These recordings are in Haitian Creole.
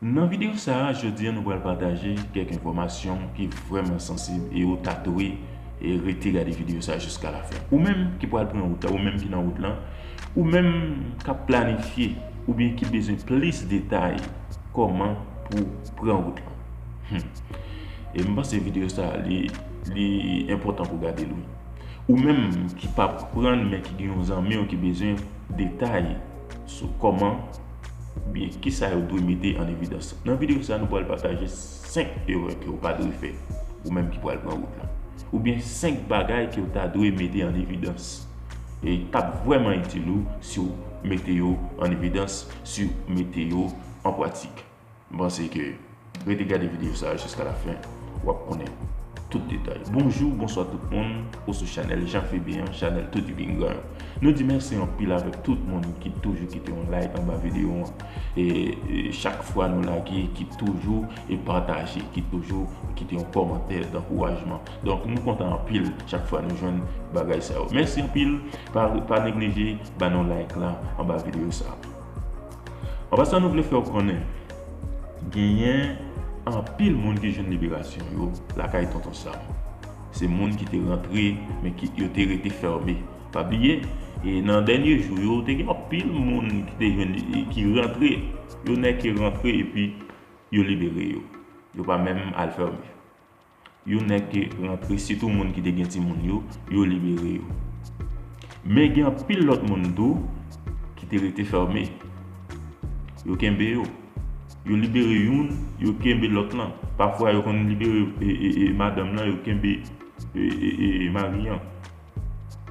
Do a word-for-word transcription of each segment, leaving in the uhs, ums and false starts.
Nan videyo sa a, jodi a, nou pral pataje kèk enfòmasyon ki vrèman sansib e ou ta dwe e rete gade videyo sa a jiska lafen. Ou menm ki pral pran wout la, ou menm ki nan wout lan, ou menm k ap planifye oubyen ki bezwen plis detay kòman pou pran wout lan. Hmm. E m panse videyo sa a, li, li enpòtan pou gade l, wi. Ou menm ki pa konprann, men ki gen yon zanmi w ki bezwen detay sou kòman, oubyen kisa yo dwe mete an evidans. Nan videyo sa a, nou pral pataje senk erè ke w pa dwe fè, ou menm ki pral pran wout lan. Oubyen senk bagay ke w ta dwe mete an evidans. E k ap vrèman itil ou si w mete yo an evidans, si w mete yo an pratik. M panse ke rete gade videyo sa a jiska lafen, w ap konnen tout detay. Bonjou, bonswa tout moun, ou sou chanèl Jean Febien an, chanèl Tout Vin Gran. Nou di mèsi anpil avèk tout moun ki toujou kite yon like anba videyo an. E, e chak fwa nou lage, ki toujou e pataje, ki toujou kite yon kòmantè dankourajman. Donk, nou kontan anpil chak fwa nou jwenn bagay sa yo. Mèsi anpil, pa, pa neglije ba nou like la anba videyo sa a. An pasan, nou vle fè w konnen, genyen anpil moun ki jwenn liberasyon yo lakay Tonton Sam. Se moun ki te rantre, men ki, yo te rete fèmen. Pa bliye, e nan dènye jou yo, te gen anpil moun ki te jwenn li, ki rantre. Yo nèk rantre epi yo libere yo. Yo pa menm al fèmen. Yo nèk rantre, sitou moun ki te gen timoun yo, yo libere yo. Men gen anpil lòt moun tou ki te rete fèmen. Yo kenbe yo. Yo libere youn, yo kenbe lòt lan. Pafwa, yo konn libere, e, e, e, madanm lan, yo kenbe, e, e, e, mari an.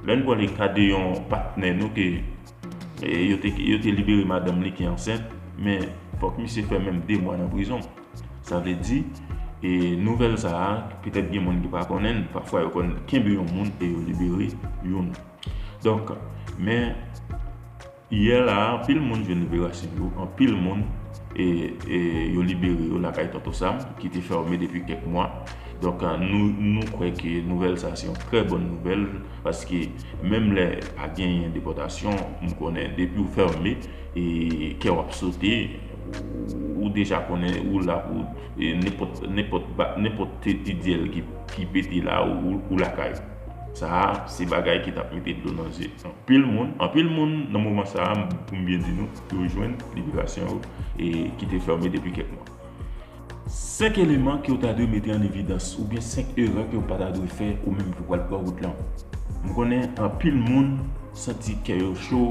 Lè n pran le ka de yon patnè nou ke, e, yo te, yo te libere madanm li ki ansent, men fòk misye fè menm de mwa nan prizon. Sa vle di, e, nouvèl sa a, petèt gen moun ki pa konnen l, pafwa yo konn kenbe yon moun e yo libere youn. Donk, men, yè la a, anpil moun jwenn liberasyon yo, anpil moun, e, e, yo libere yo lakay Tonton Sam, ki te fèmen depi kèk mwa. Donk, nou, nou kwè ke nouvèl sa a se yon trè bòn nouvèl, paske menm lè pa genyen depòtasyon, m konnen depi w fèmen, e kè w ap sote, ou, ou deja konnen ou la pou, e, nenpòt, nenpòt ba-, nenpòt tèt idyèl ki, ki pete la, ou, ou lakay ou. Sa a, se bagay ki t ap mete dlo nan zye anpil moun. Anpil moun, nan moman sa a, m, pou m byen di nou, yo jwenn liberasyon yo, e ki te fèmen depi kèk mwa. Senk eleman ke w ta dwe mete an evidans, oubyen senk erè ke w pa ta dwe fè, ou menm ki pral pran wout lan. M konnen anpil moun santi kè yo cho,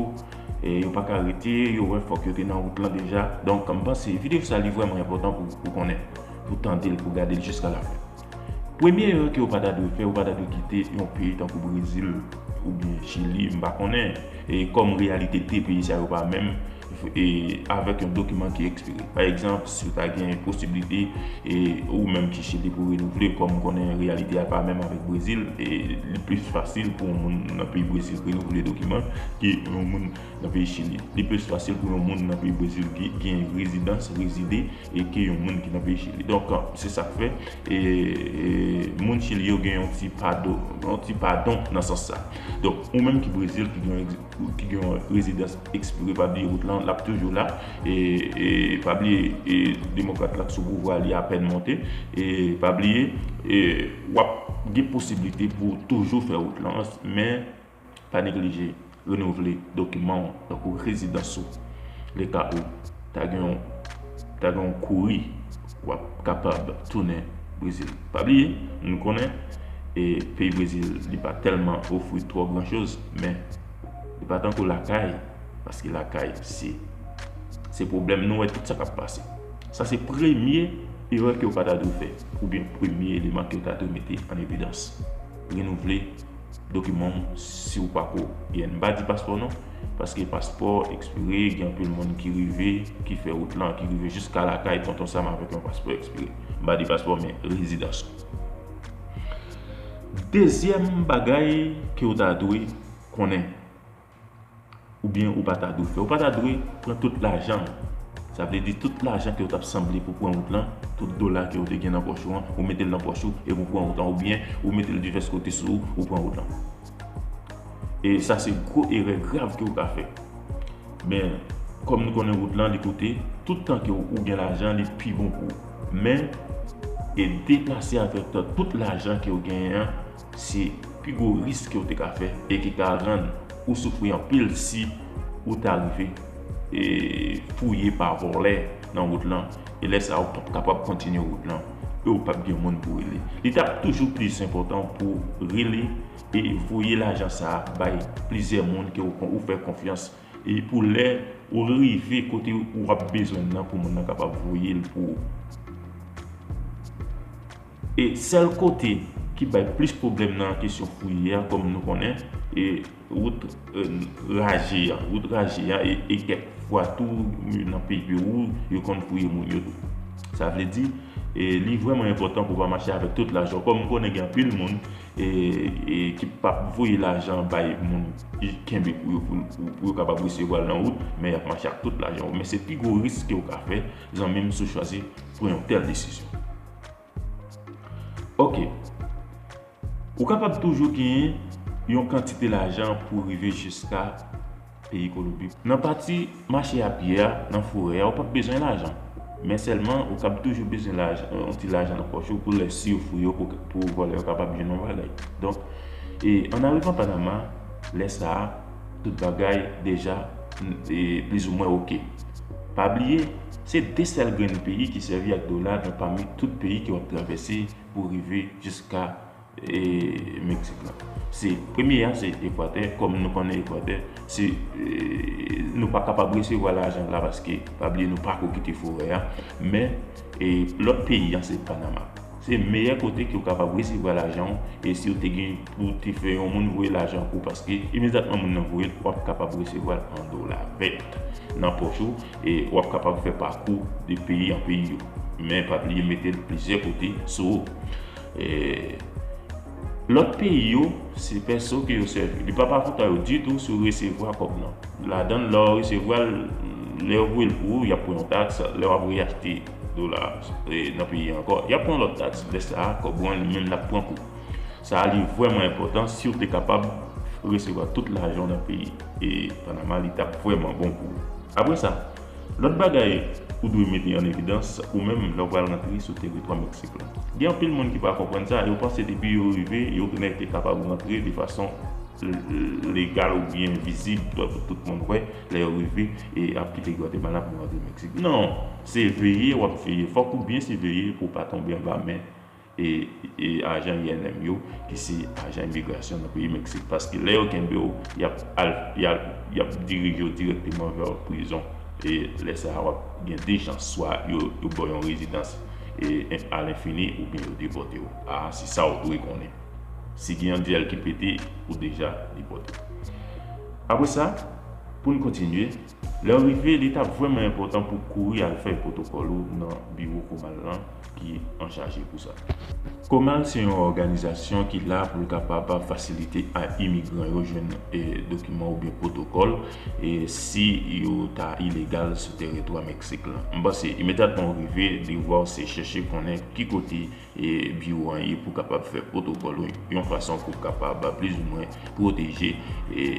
e yo pa ka rete, yo wè fòk yo te nan wout lan deja. Donk, m panse videyo sa a, li vrèman enpòtan pou, pou konnen, pou tande l, pou gade l jiska lafen. Premye erè ke w pa ta dwe fè, w pa ta dwe kite yon peyi tankou Brezil oubyen Chili, m pa konnen, e kòm reyalite de peyi sa yo pa menm, e avèk yon dokiman ki ekspire. Pa egzanp, si w ta gen posiblite, e ou menm ki Chili pou renouvle, kòm m konnen reyalite a pa menm avèk Brezil, e li plis fasil pou yon moun nan peyi Brezil renouvle dokiman ke yon moun nan peyi Chili. Li plis fasil pou yon moun nan peyi Brezil ki gen rezidans, rezide, e ke yon moun ki nan peyi Chili. Donk, se sa k fè, e, e, moun Chili yo gen yon ti padon, yon ti padon nan sans sa. Donk, ou menm ki Brezil, ki gen yon ki gen yon rezidans ekspire, pa bliye wout lan, l ap toujou la. E, e pa bliye, e, demokrat la k sou pouvwa, li apèn monte. E pa bliye, e, w ap gen posiblite pou w toujou fè wout lan, men pa neglije renouvle dokiman w, tankou rezidans ou. Le ka ou ta gen yon, ta gen yon kouri, w ap kapab tounen Brezil. Pa bliye, nou konnen, e peyi Brezil, li pa tèlman ofri twò gran choz, men li pa tankou lakay, paske lakay, se, se pwoblèm, nou wè tout sa k ap pase. Sa se premye erè ke w pa ta dwe fè, oubyen premye eleman ke w ta dwe mete an evidans. Renouvle dokiman w si w pako gen. M pa di paspò non, paske paspò ekspire, gen anpil moun ki rive, ki fè wout lan, ki rive jiska lakay Tonton Sam avèk yon paspò ekspire. M pa di paspò, men rezidans ou. Dezyèm bagay ke w ta dwe konnen, oubyen ou pa ta dwe fè, ou pa ta dwe pran tout lajan w. Sa vle di tout lajan ke w t ap sanble pou pran wout lan, tout dola ke w te gen nan pòch ou an, ou mete l nan pòch ou epi w pran wout lan, oubyen ou mete l divès kote sou ou, ou pran wout lan. E sa se gwo erè grav ke w ka fè. Men, Kòm nou konnen wout lan, li koute, tout tan ke w gen lajan, li pi bon pou ou. Men, e deplase avèk tout lajan ke w genyen an, se pi gwo risk ke w te ka fè e ki ka rann ou soufri anpil si ou ta rive e fouye pa vòlè nan wout lan. E lè sa a, ou p ap kapab kontinye wout lan e ou p ap gen moun pou rele. Li t ap toujou plis enpòtan pou rele e voye lajan sa a bay plizyè moun ke ou, ou fè konfyans e pou lè ou rive kote ou ap bezwen l nan pou moun nan kapab voye l pou ou. E sèl kote ki bay plis pwoblèm nan kesyon fouye a, kòm nou konnen, e wout, e, raje a, wout raje a, e, e kèk fwa tou, nan peyi Pewou, yo konn fouye moun yo tou. Sa vle di, e, li vrèman enpòtan pou w pa mache avèk tout lajan w. Kòm m konnen gen anpil moun, e, e ki p ap voye lajan bay moun ki kenbe pou yo, pou, pou, pou yo kapab resevwa l nan wout, men y ap mache ak tout lajan w. Men se pi gwo risk ke w ka fè, zanmi m, si w chwazi pran yon tèl desizyon. Ok. Ou kapab toujou genyen yon kantite lajan pou rive jiska peyi Kolonbi. Nan pati mache a pye a, nan forè a, ou p ap bezwen lajan. Men sèlman, ou kab toujou bezwen lajan, yon ti lajan nan pòch ou pou lè si yo fouye w, pou, pou vòlè yo kapab jwenn yon bagay. Donk, e, an arivan Panama, lè sa a, tout bagay deja, e, plizoumwen oke. Pa bliye, se de sèl grenn peyi ki sèvi ak dola nan pami tout peyi ke w ap travèse pou rive jiska, e, Meksik lan. Se premye a, se Ekwatè. Kòm nou konnen Ekwatè, se, e, nou pa kapab resevwa lajan la paske, pa bliye, nou pako kite forè a. Men, e, lòt peyi a, se Panama. Se meyè kote ke w kapab resevwa lajan w, e si w te gen pou te fè yon moun voye lajan pou w, paske imedyatman moun nan voye l, w ap kapab resevwa l an dola vèt nan pòch ou, e w ap kapab fè pakou de peyi an peyi yo. Men pa bliye mete l plizyè kote sou ou. E lòt peyi yo, se pèso ke yo sèvi. Li p ap avantay yo ditou si w resevwa kòb nan. Ladan l, lè w resevwa l, lè yo voye l pou ou, y ap pran yon taks, lè w ap reyachte dola, e, nan peyi a ankò, y ap pran lòt taks. Lè sa a, kòb ou an li menm l ap pran kou. Sa a li vrèman enpòtan si w te kapab resevwa tout lajan w nan peyi, e, Panama, li t ap vrèman bon pou ou. Apre sa, lòt bagay ou dwe mete an evidans, ou menm lè w pral rantre sou teritwa Meksik lan. Gen anpil moun ki pa konprann sa, yo panse depi yo rive, yo nèk te kapab rantre de fason l-, legal oubyen vizib pou tout moun wè lè yo rive e ap kite Gwatemala pou rantre Meksik. Non, se veye w ap veye. Fòk ou byen siveye pou w pa tonbe anba men e, e ajan I N M yo, ki se ajan imigrasyon nan peyi Meksik. Paske lè yo kenbe w, y ap al, y ap, y ap dirije w dirèkteman vè prizon. E lè sa a, w ap gen de chans, swa yo, yo ba w yon rezidans e, alenfini, oubyen yo depòte w. A, se sa w dwe konnen. Si gen yon dyèl ki pete, ou deja depòte. Apre sa, pou n kontinye, lè w rive, li t ap vrèman enpòtan pou w kouri al fè pwotokòl ou nan biwo Komal lan ki anchaje pou sa. Komal se yon òganizasyon ki la pou l kapab fasilite a imigran yo jwenn, e, dokiman oubyen pwotokòl, e, si yo ta ilegal sou teritwa Meksik lan. M panse imedyatman w rive, devwa w se chèche konnen ki kote e, biwo an ye pou kapab fè pwotokòl ou yon fason pou kapab plizoumwen pwoteje, e,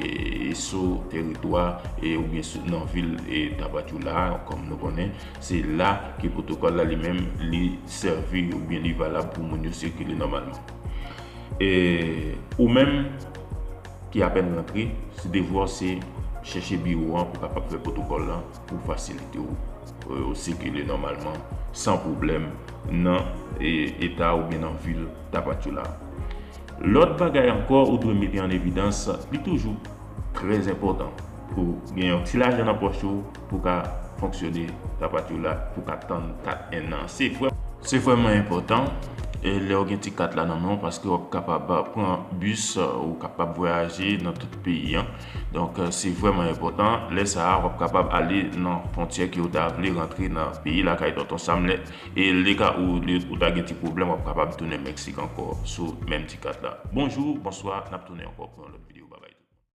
sou teritwa, e, oubyen sou, nan vil, e, Tapachula, kòm nou konnen, se la ke pwotokòl la li menm li sèvi oubyen li valab pou moun yo sikile nòmalman. E, ou menm, ki apèn rantre, se devwa w se chèche biwo an pou kapab fè pwotokòl lan pou fasilite w, e, w sikile nòmalman san pwoblèm nan, e, eta oubyen nan vil Tapachula. Lòt bagay ankò ou dwe mete an evidans, li toujou trè enpòtan pou gen yon ti lajan nan pòch ou pou ka fonksyone Tapachula, pou ka tann kat en nan. Se vrè Se vrèman enpòtan, e, lè w gen ti kat la nan men w, paske w ap kapab pran bis, ou kapab vwayaje nan tout peyi an. Donk, se vrèman enpòtan. Lè sa a, w ap kapab ale nan fwontyè ke w ta vle rantre nan peyi lakay Tonton Sam lè, e leka ou, ou ta gen ti pwoblèm, w ap kapab tounen Meksik ankò sou menm ti kat la. Bonjou, bonswa, n ap tounen ankò pou yon lòt videyo.